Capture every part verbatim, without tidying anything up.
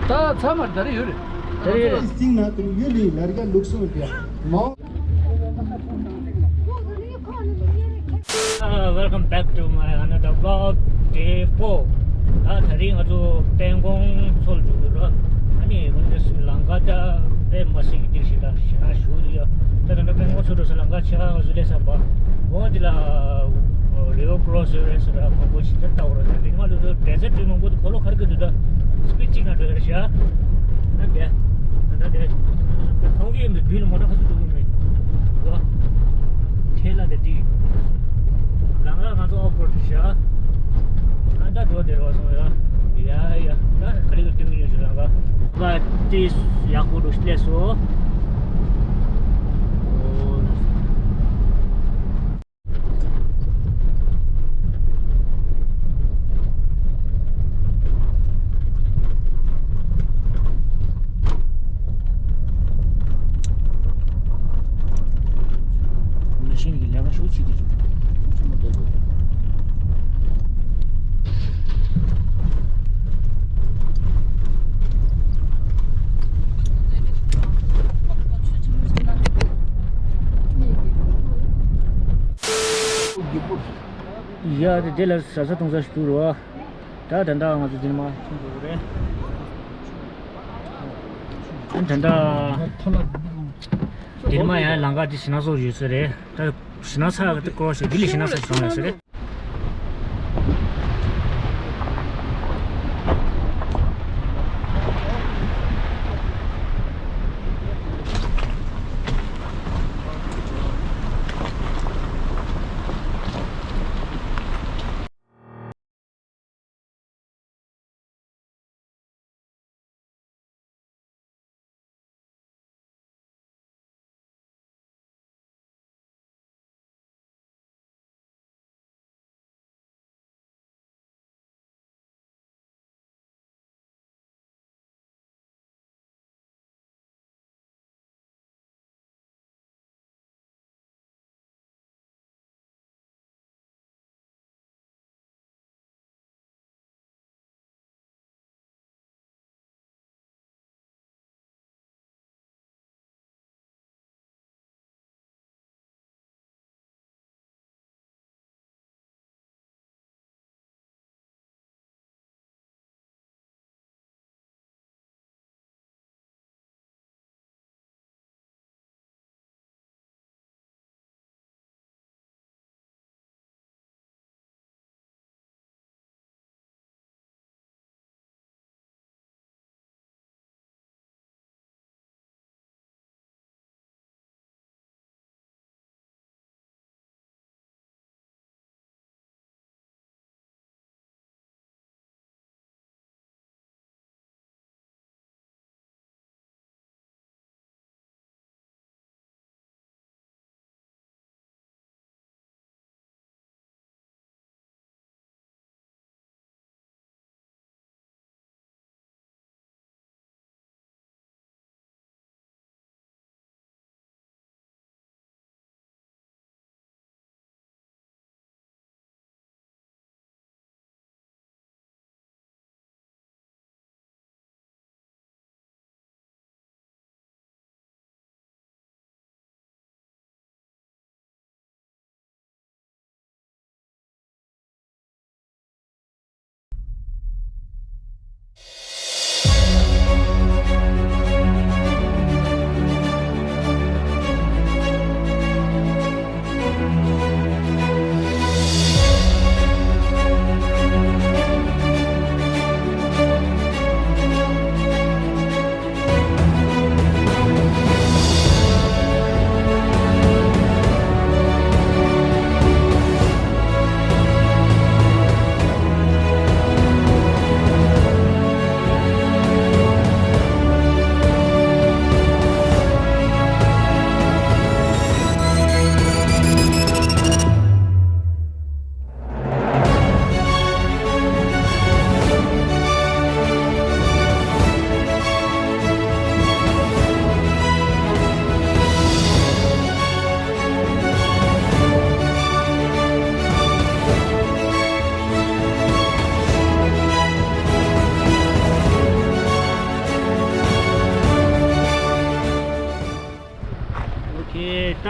ད་ཚང་མར་ད་རེ་ཡོད་རེད། ད་རེ་ཡོད་རེད། This thing na tu yuli larga luksu pia. Mau. Uh, welcome back to my another vlog, day four. ད་ད་རིང་ང་ཚོ་པན་ཀོང་མཚོ་ལ་འགྲོ་གི་རེད། ཨ་ནི་ང་ཚོ་ལམ་ཁ་ད་དཔེ་མ་སྲིད་ཀྱི་འདིར་ཞིག་ལ་ཞེ་དྲག་ཞུ་གི་ཡོད། ད་ད་ད་པན་ཀོང་མཚོ་འགྲོ་ས་ལམ་ཁ་ཆེ་ཁ་ང་ཚོ་སླེབས་ས་བ། འོ་འདི་ལ་རི་ཝར་ཀོ་རོ་སི་རེད་ཟེར་ར་མང་པོ་ཞིག་ད་ལྟ་བར་ད་དེ་ཉི་མ་ལོ་ལོ་འབྲས་རྩེ་སྤྲོས་མང་པོ་དུ་འཁོར་ལོ་ཁར་གི་འདུག་ད་སྤིད་ཅིག་ན་འགྲོ་ཡར་ཤག་ན་དེ་ད་དེ་ཁོང་གིས་མི་བུད་ལ་མོ་ཊ་ཁ་སུ་འགྲོ་གི་མེད་བ། ཁྲེ་ལ་དེ་དེ་ལམ་ཁ་ང་ཚོ་ཨོཕ་རོཌ་ཤག་ད་ད་འགྲོ་དེ་རོ་སོང་ཡ་ཡ་ཡ། ད་ག་རེ་གི་སྟོན་གི་ཡོད་ཤག་ལམ་ཁ་ད་ཏིས་ཡག་པོ་འགྲོ་སླེབས་སོ། མ་ཤིན་གྱི་ལས་ཀ་ཤུགས་ཆེ་གི་རེད། ཡ་དེ་དེ་ལ་ཟ་ས་འཐུང་ས་ཞིག་འདུག་རོ། ད་ད་ད་ང་ཚོ་འདིར་མ་ཐོན་འགྲོ་གི་རེད། ད་ད་འདིར་མ་ཡང་ལམ་ཁ་འདི་ཞིང་ནགས་ཚོ་ཡོད་ས་རེད། ད་ཞིང་ནགས་ཚ་གི་འདི་སྐོར་ཞིག་འདི་ལས་ཞིང་ནགས་ཚ་ཞིག་བྱུང་ཡོད་ས་རེད།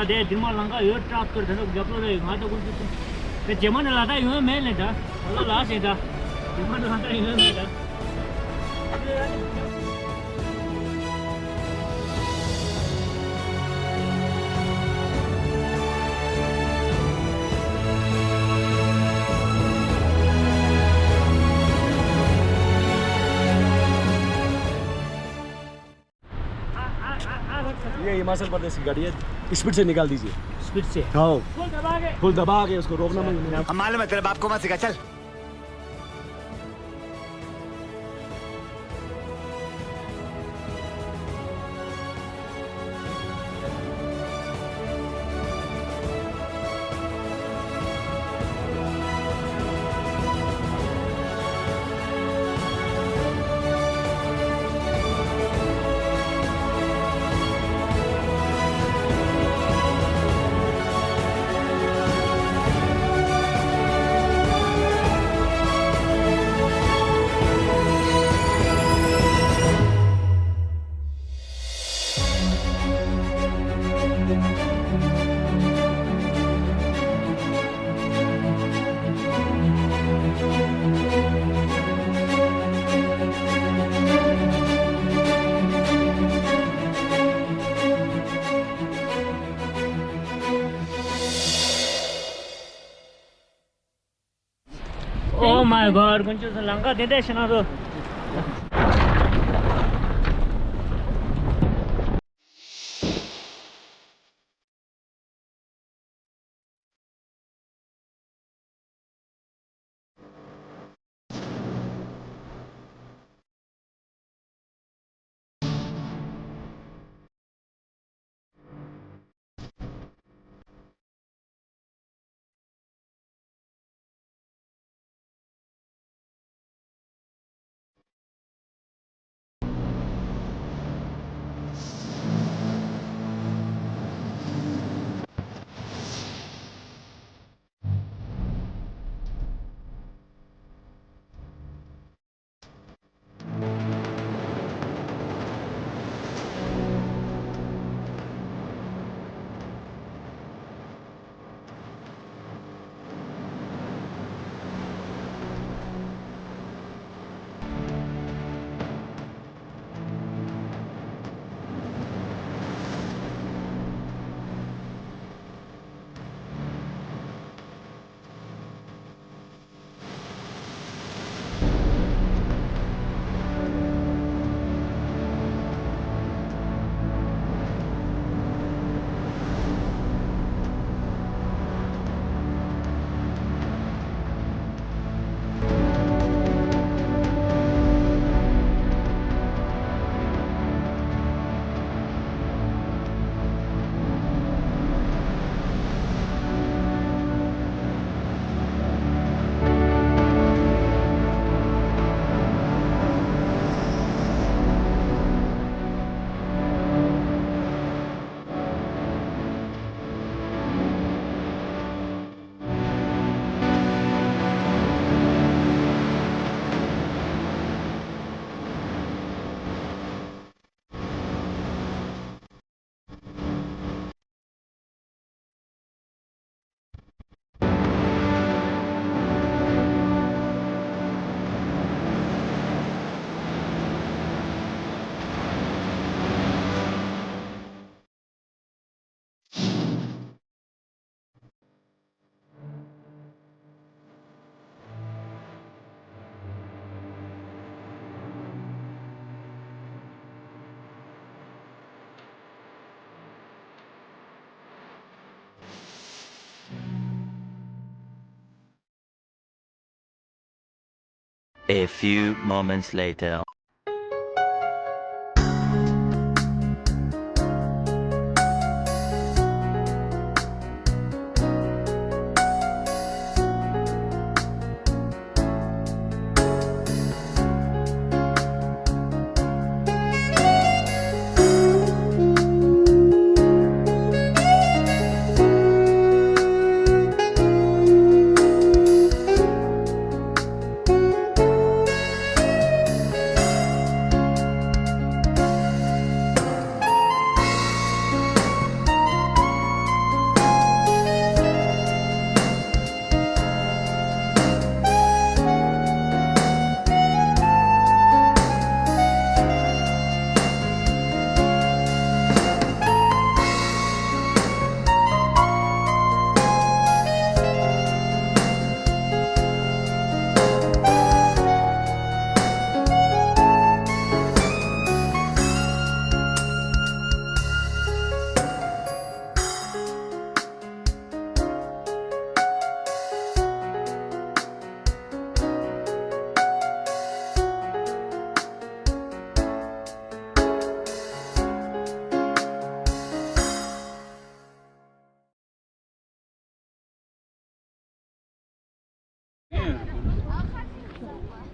དེ་དེ་མ་ལང་ཀ་ཡོད་ཀྲག་ཏུར་དེ་ཚོ་རྒྱབ་ལོ་རེད། ང་ད་ཀུན་ཏུ་ཏུ་དེ་རྗེས་མ་ནས་ལ་དྭགས་ཡོང་མེད་ལེ་ད། ལ་ལ་ཞེ་ད། རྗེས་མ་ནས་ལ་དྭགས་ཡོང་མེད་ད། ये हिमाचल प्रदेश की गाड़ी है, स्पीड से निकाल दीजिए। स्पीड से? हाँ। फुल दबा के। फुल दबा के उसको रोकना मत। हम मालूम है, तेरे बाप को मत सिखा, चल। Oh my God, དཀོན་མཆོག་གསུམ། ལང་ཀ་དེ་འདྲ་ཞིག་ན་རོ། A few moments later.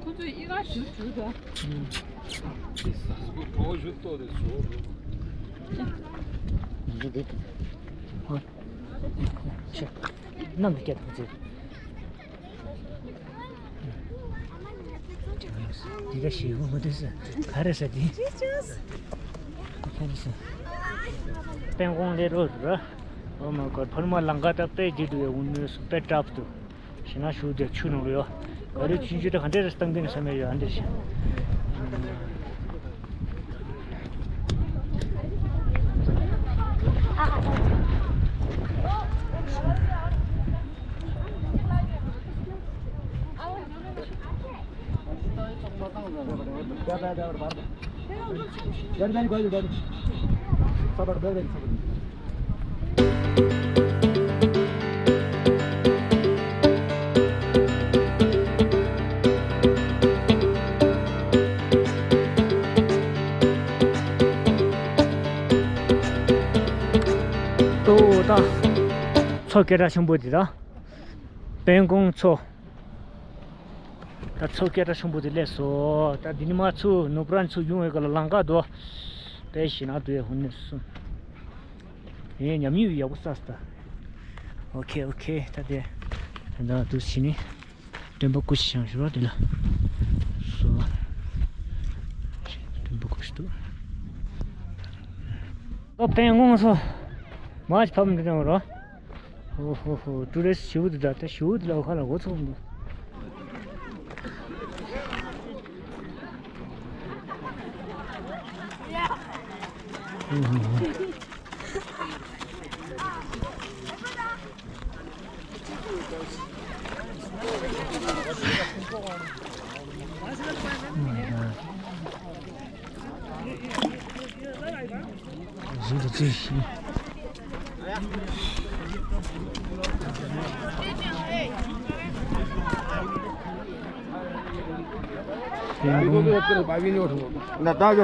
ཁོ་ཚོས་ཨི་ཀ་ཞུ་ཞུ་དང་། ཁོ་ཞུ་ཏོ་དེ་ཞུ། མི་འདི། ཧོ། ཤ། ནམ་དུ་སྐྱེ་ཐུབ་ཚེ། འདི་ག་ཞེ་དགུ་མ་འདུག་ས། ག་རེ་ས་འདི། ཁ་རེ་ས། དཔལ་ཀོང་ལས་རོ་ར། ཨོ་མ་གོ་ཕར་མ་ལང་ཀ་ད་དཔེ་བརྗིད་འདུག་ཡ། འུ་ནུ་སུ་དཔེ་དྲག་འདུག་ཞེ་ན་ཞུ་དེ་ཆུ་ནང་ལ་ཡོད། ག་རེ་ཆུན་ཆུ་དེ་ག་འདྲ་རེ་སྟངས་ཀྱི་ནི་ས་མེད་ཡོད་ཨ་འདིར་ཞེ། ཏོ་ད། མཚོ་སྐད་གྲགས་ཆེན་པོ་འདི་ད། དཔལ་ཀོང་མཚོ། ད་མཚོ་སྐད་གྲགས་ཆེན་པོ་དེ་སླེབས་སོང་། ད་འདི་ནས་མར་ཚུར་ནུབ་ར་ཚུར་ཡོང་བའི་སྐབས་ལ་ལང་ཀ་དོ། དཔེ་ཞེ་ན་དུ་ཡ་ཧུན་ནས་སོང་། ངས་ཉམས་མྱོང་ཡག་པོ་བསགས་སོང་ད། ཨོ་ཁེ་ཨོ་ཁེ། ད་དེ་ད་དུ་ཕྱིན་ནས་སྟོན་པ་སྐུ་ཞིག་བཞེངས་ཞུ་རོགས་དེ་ལ་སོ། སྟོན་པ་སྐུ་ཞིག་འདུག་ཨོ་དཔལ་ཀོང་མཚོ། མར་ཕབ་མི་འདུག་རོ། ཧོ་ཧོ་ཧོ། ཀྲུ་རེ་སི་ཞུ་དུ་ད་ལྟ་ཞུ་དུ་ལ་ཁ་ལ་འོ་ཚོགས་འདུག་ཧོ་ཧོ་ཧོ། གཟུགས་དང་རྩིས་ཤིང་། ན་ད་ག་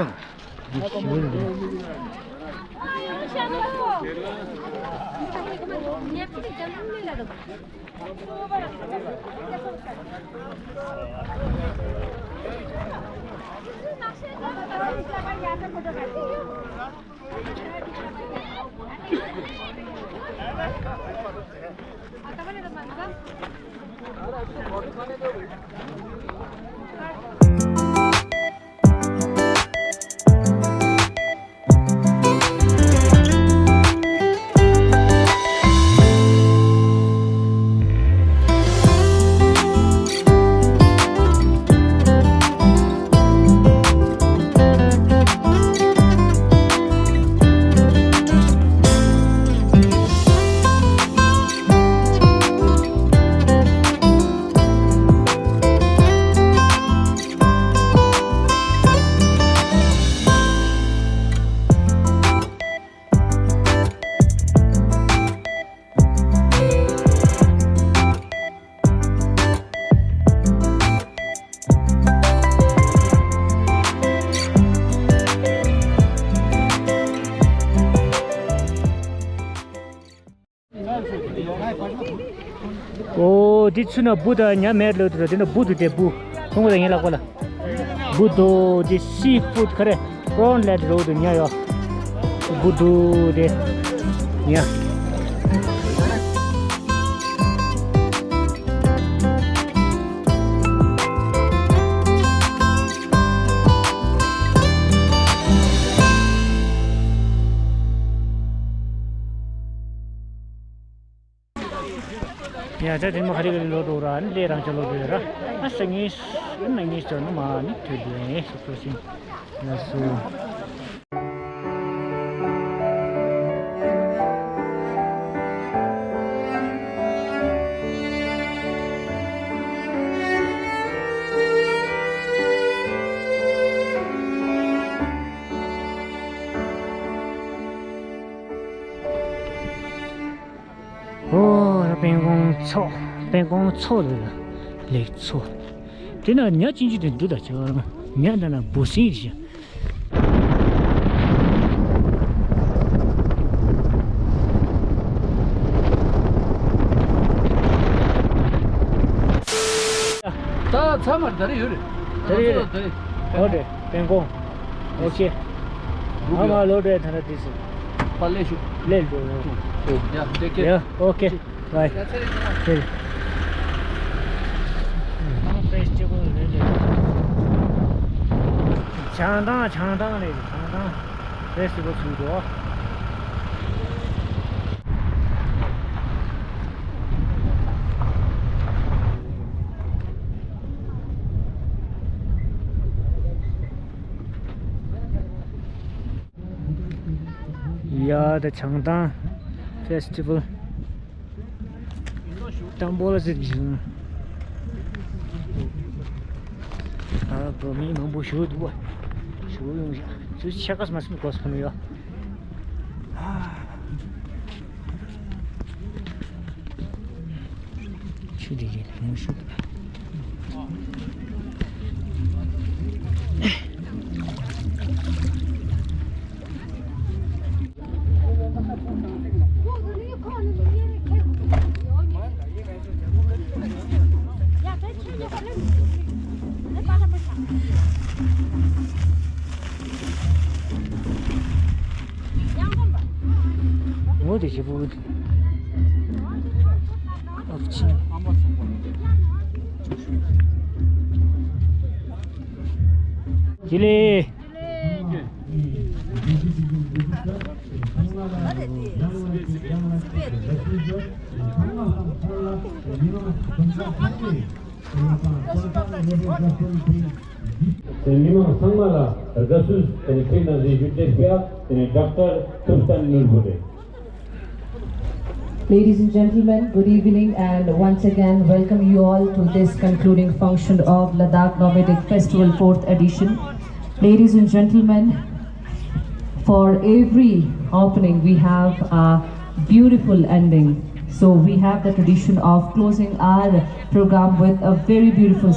ཨོ། འདི་ཚུ་ན་བུ་དང་ཉ་མེད་ལོ་དུ་དེ་ན་བུ་དུ་དེ་བུ། ཁོང་གི་ངའི་ལག་པ་ལ། བུ་དོ་དེ་སི་ཕུད་ཁ་རེ། པྲོན་ལེད་རོ་དུ་ཉ་ཡོ། བུ་དུ་དེ། ཉ། ཡ་ད་དེ་མ་ཧ་རི་གི་ལོ་དོ་ར་ལེ་རང་ཆ་ལོ་དོ་ར། ཨ་ས་ངེས་ཨ་ན་ངེས་ཆ་ནུ་མ་ནི་ཐུ་ལེ་སོ་སོ་ཤིང་ལ་སོ། ཨོ། དཔལ་ཀོང་མཚོ། དཔལ་ཀོང་མཚོ་ལ་ལེགས་མཚོ། དེ་ན་ཉ་ཅིན་ཅི་དེ་འདུག་ད་ཆ་ཉ་ན་ན་འབུ་སྲིན་རེད། ད་ཚང་མར་ད་རེ་ཡོད་རེད། ད་རེ་ཡོད་རེད། ད་རེ། ཨོ་རེད། སྤྲིན་གོང་། ཨོ་ཁེ། ཨ་མ་ལོ་རེད། ད་ན་དེ་སུ། པ་ལེ་ཤུ། ལེ་ལོ། ཡ་ཏེག་ཀེར། ཡ་ཨོ་ཁེ། བའི། ཡ་ཚེ་རིང་ཚེ་རིང་། ཧེ། ཨ་ཕེ་སི་ཊི་བལ་རེད་ལེ། བྱང་ཐང་། བྱང་ཐང་རེད། བྱང་ཐང་། ཕེ་སི་ཊི་བལ་ཚུགས་འགྲོ། ཡ་ད་བྱང་ཐང་ཕེ་སི་ཊི་བལ། དང་པོ་ལ་ཟེར་གྱི་བྱུང་། ཨ་བོད་མི་མང་པོ་ཞུ་འདུག་བ། ཞུ་ཡོང་ཤག་ཚུར་ཆས་ཀ་མ་སོང་གོ་སོང་ཡོད། ཆུ་དེ་རེད་མོ་ཤུ། འོ་དེ་ཞེ་པོ། ཨོ་ཅི། ཇི་ལེ། མི་མང་ཚང་མ་ལ་དགའ་བསུ་དང་ཁྲིད་གནང་ཞུ་རྒྱུ་དེ་ཕིའ་དེ་ནས་ཌོག་ཊར་ཐུབ་བསྟན་ནོར་བུ་རེད། Ladies and gentlemen, good evening and once again welcome you all to this concluding function of Ladakh Nomadic Festival fourth edition. Ladies and gentlemen, for every opening we have a beautiful ending. So we have the tradition of closing our program with a very beautiful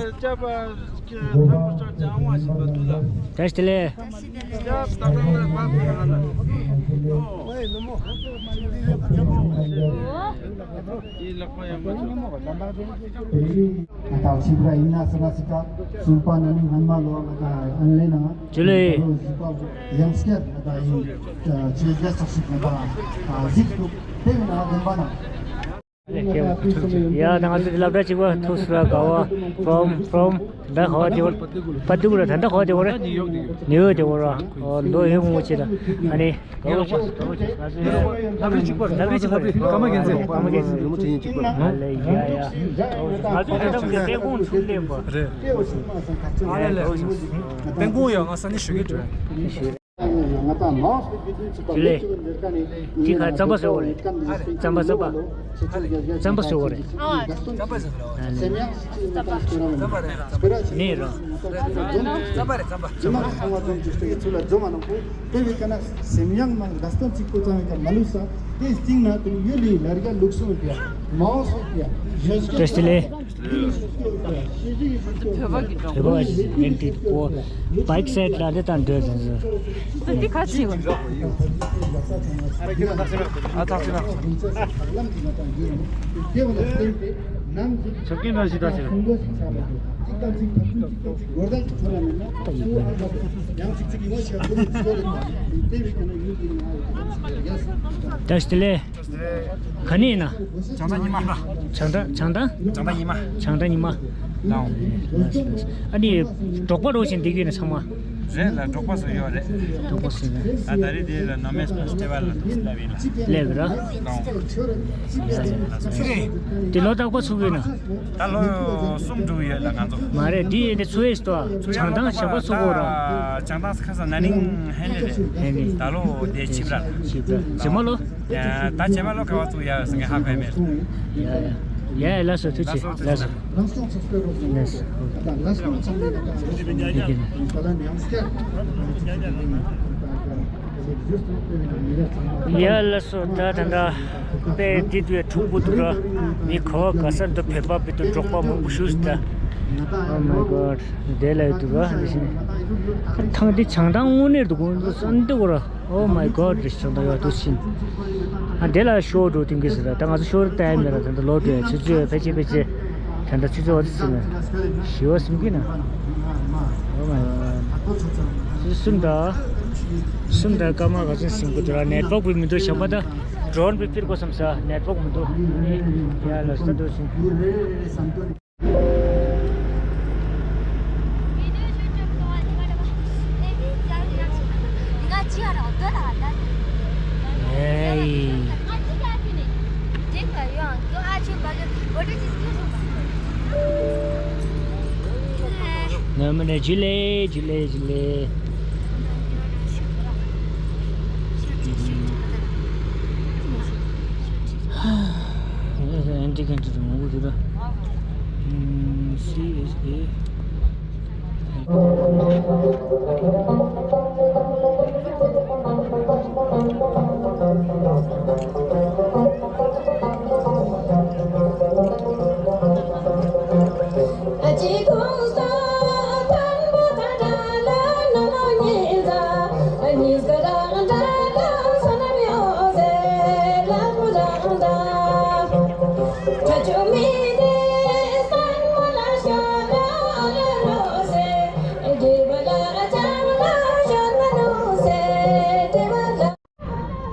བཀྲ་ཤིས་བདེ་ལེགས། ང་དང་ཕྱི་པ་ཡིན་ན་ས་ན་སི་ཀ་སུམ་པ་ན་ནིང་སྔན་མ་ལོ་ང་དང་ཨན་ལེ་ན་ཇུ་ལེ། ཡང་སྐྱར་ང་དང་ཡིན་ཆེ་རྒྱ་ཚོགས་ཤིག་ང་དང་གཟིགས་ཐུབ་དེ་བས་ན་བདེན་པ་ན། ཡ་ད་ང་ཚོ་སློབ་གྲྭ་གཅིག་པ་ཐུག་སུ་ར་ག་བ་from from ད་ག་བ་དེ་བར་པ་ཏུ་གུ་ར་ད་ད་ག་བ་དེ་བར་ནིའུ་ཡོག་དེ་བར་ར། ཨོ་ལོ་ཧེ་མོ་ཆེ་ད་ཨ་ནི། ལབ་རེས་གཅིག་པ་རེད། ལབ་རེས་གཅིག་པ་རེད། ཀརྨ་རྒྱལ་མཚན། ཀརྨ་རྒྱལ་མཚན། ང་ལ་ཡ་ཡ། ང་ཚོ་ད་ལྟ་བར་དུ་ཏན་ཀོང་ཚུགས་ལེན་པ་རེད། ཨ་ལས་ལས། ཏན་ཀོང་ཡ་ང་ས་ནས་ཞུ་གི་འདུག་ང་དང་མང་སུ་རྒྱུད་འཛིན་བྱེད་པ་ལས་ཅི་བ་འདིར་ཀ་ནས་ཅི་ཁ་རྩམ་པ་བཟོ་བ་རེད། རྩམ་པ་རྩམ་པ། རྩམ་པ་བཟོ་བ་རེད། ཨ། རྩམ་པ་བཟོ་བ་རེད། སེམས་ཡང་སྤྱི་ནས་ཀ་སྐྱོ་ར་མེད། རྩམ་པ་རེད། རྩམ་པ་ནི་རོ། རྩམ་པ་རེད། རྩམ་པ། ཚང་མ་ཚང་མ་འཛོམས་ཀྱི་སྟེང་ཚུལ་ལ་འཛོམས་མ་ནང་པོ་དེ་བས་ཀ་ན་སེམས་ཡང་མང་དགའ་སྟོན་གཅིག་པོ་ཙམ་ཡང་མ་ལུས་ས་དེ་སྟེང་ན་དེ་ཡུལ་ལི་ལར་རྒྱ་ལུགས་སྲོལ་ཡ་མང་སོགས་ཡ་ཡོད་ཀྱི། བཀྲ་ཤིས་བདེ་ལེགས། བོད་པ་ཞིག་ཡིན་དུས་ཀོ་བའིག་སེད་ལ་འདི་དང་འདྲ་ཟིན་ཟིན། འདི་ག་ཚིག་པ། ཨ་ཐག་ཆོད་ན། ཆོག་གི་ན་ཞིག་ད་ཟེར། བཀྲ་ཤིས་བདེ་ལེགས། ག་ནས་ཡིན་ན། བྱང་ཐང་ཉི་མ། བྱང་ཐང་། བྱང་ཐང་ཉི་མ། བྱང་ཐང་ཉི་མ། ལའོ། ཨ་ནི་འབྲོག་པ་རོགས་བཞིན་བསྡད་ཀྱི་ཡོད་ན་ཚང་མ། རེད་ལ་འབྲོག་པ་བཟོ་ཡོད་རེད། འབྲོག་པ་བཟོ་ཡོད། ད་ད་རེས་དེ་ལ་ནོ་མེད་ཕེ་སི་ཊི་བལ་ལ་ཐུག་སླེབས་ཡིན་ལ། སླེབས་ར། ལའོ། དེ་ལོ་རྟག་པར་ཚུགས་ཡོད་ན། ད་ལོ་གསུམ་འགྲོ་གི་ཡོད་ལ་ང་ཚོ། མ་རེད་འདི་ཡིན་དེ་ཚུགས་ཡས་ཏོ། བྱང་ཐང་ཞབས་པ་ཚུགས་གོ་ར། བྱང་ཐང་ཁ་སང་ན་ནིང་ཧན་ལེ་རེད། ཧན་ལེ། ད་ལོ་དེ་ཆིབས་ར། ཆིབས་ར། རྗེས་མ་ལོ། ད་རྗེས་མ་ལོ་ག་བ་ཚུགས་ཡ་ཟེར་ངས་ཧ་གོ་མེད། ཡ་ཡ། ཡ་ཡ་ལགས་སོ་ཐུགས་རྗེ་ཆེ་ལགས་སོ། ལགས་སོ། ཡ་ལགས་སོ། ད་ད་ལྟ་དཔེ་དེ་དུས་འཁྲུག་པོ་འདུག་ར། མི་ག་བ་ག་ས་འདུག་བོད་པ་བོད་དུ་འབྲོག་པ་མང་པོ་བཞུགས་སྲིད་ད། Oh my God། དེ་ལ་ཡོད་འདུག་ར། ཐང་འདི་བྱང་ཐང་དངོས་གནས་འདུག་གོ་འདུག་ར། Oh my God། རེ་ཞིག་ད་ཡོད་དུ་ཕྱིན། ཨ་འདི་ལ་ཤོར་འགྲོ་དུས་ཀྱི་ཟེར་ད་ང་ཚོ་ཤོར་ལྟ་ཡ་མེད་ལ་ད་ལྟ་ལོག་འགྲོ་ཡ་ཆུ་ཚོད་ཕལ་ཆེར་ཕལ་ཆེར་ ད་ལྟ་ཆུ་ཚོད་འོ་དེ་ཟིན་ན་བཞི་པ་ཟིན་གྱི་ན། ཨོ་མའི་གོཌ། ཆུ་ཚོད་གསུམ་དང་། གསུམ་དང་སྐར་མ་ག་ཚོད་ཟིན་གྱི་འདུག་ར། ནེཊ་ཝརཀ་པོ་མི་འདུག་ཞོགས་པ་ད་ཌོ་རོན་པོ་ཕིར་དགོས་བསམ་ས། ནེཊ་ཝརཀ་མི་འདུག་ཡ་ལ་ས་འདུག་ཟིན། ནམ་ནས་ཇུ་ལེ་ཇུ་ལེ་ཇུ་ལེ། ཨེན་ཊི་ཀན་ཊི་དུ་མང་པོ་འདུག་ད། ཨམ། སི་ཨེས་ཨེ།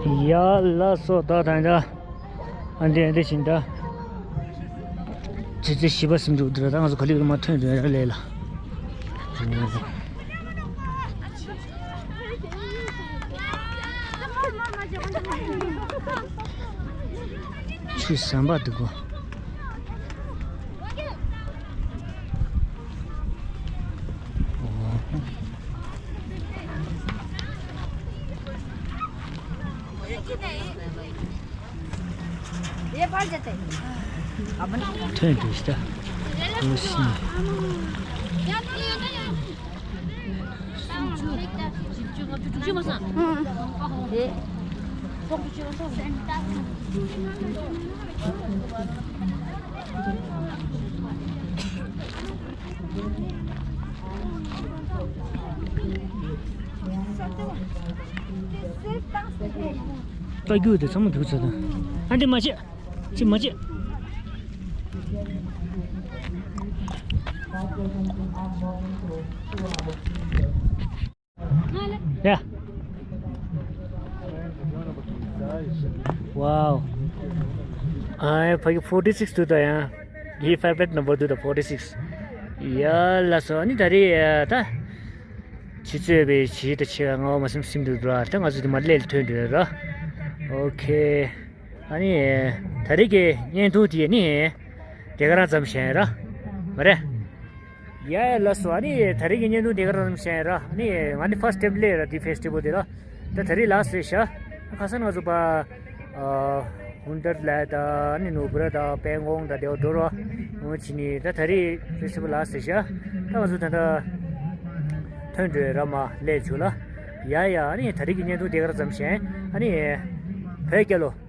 ཡ་ལགས་སོ། ད་ད་ད། ཨ་འདི་ཨ་འདི་བཞིན་ད། ཆུ་ཚོད་བཞི་པ་ཟིན་འགྲོ་འདུག་ད་ང་ཚོ་ག་ལེར་མར་ཐོན་འགྲོ་ཡ་ལས་ལ། ཆུ་ཟམ་པ་འདུག་གོ། ཐོན་འདུག་ཤི་ད། འོ་ཤི། ལྟ་རྒྱུ་དེ་ཚང་མ་འདུག་ཚོད་དང་། ཨ་འདི་མ་བྱེད། ཅི་མ་བྱེད། ཡ། ཝའོ། ཨ་ཕ་གི་ཕོར་ཊི་སིགས་འདུག་ད་ཡང་། ངའི་ཕེ་ཝ་རེཊ་ནམ་བར་འདུག་ད་ཕོར་ཊི་སིགས། ཡ་ལགས་སོ། ཨ་ནི་ད་རེས་ད། ཆུ་ཚོད་པའི་བཞི་དང་ཕྱེད་ཀ་ལྔ་པ་མ་ཟིན་ཟིན་འདུག་ར། ད་ང་ཚོ་དེ་མ་སླེབས་ལ་ཐོན་འདུག་ར། ཨོ་ཁེ། ཨ་ནི། ད་རེས་ཀྱི་བརྙན་ཐུང་དེ་ནི། དེ་ག་རང་ཙམ་བཤད་ཡིན་ར། མ་རེད། ཡ་ཡ་ལགས་སོ། ཨ་ནི་ད་རེས་ཀྱི་བརྙན་ཐུང་དེ་ག་རང་ཙམ་བཤད་ཡིན་ར། ཨ་ནི་ང་ནི་ཕར་སི་ཊེམ་སླེབས་ར་དེ་ཕེ་སི་ཊི་བལ་དེ་ལ། ད་ད་རེས་ལ་སི་ཊི་ཤག་ཁ་སང་ང་ཚོ་པ། ཨ། ཧུན་ཏར་ལ་དང་ནི་ནུ་བུ་ར་དང་པན་ཀོང་དང་དེ་བ་འགྲོ་ར། འོ་ཕྱི་ནི་ད་ད་རེས་ཕེ་སི་ཊི་བལ་ལ་སི་ཊི་ཤག་ད་ང་ཚོ་ད་ལྟ་ཐོན་འགྲོ་ར་མ་སླེབས་བྱུང་ལ། ཡ་ཡ། ཨ་ནི་ད་རེས་ཀྱི་བརྙན་ཐུང་དེ་ག་རང་ཙམ་བཤད་ཡིན། ཨ་ནི་བོད་རྒྱལ་ལོ།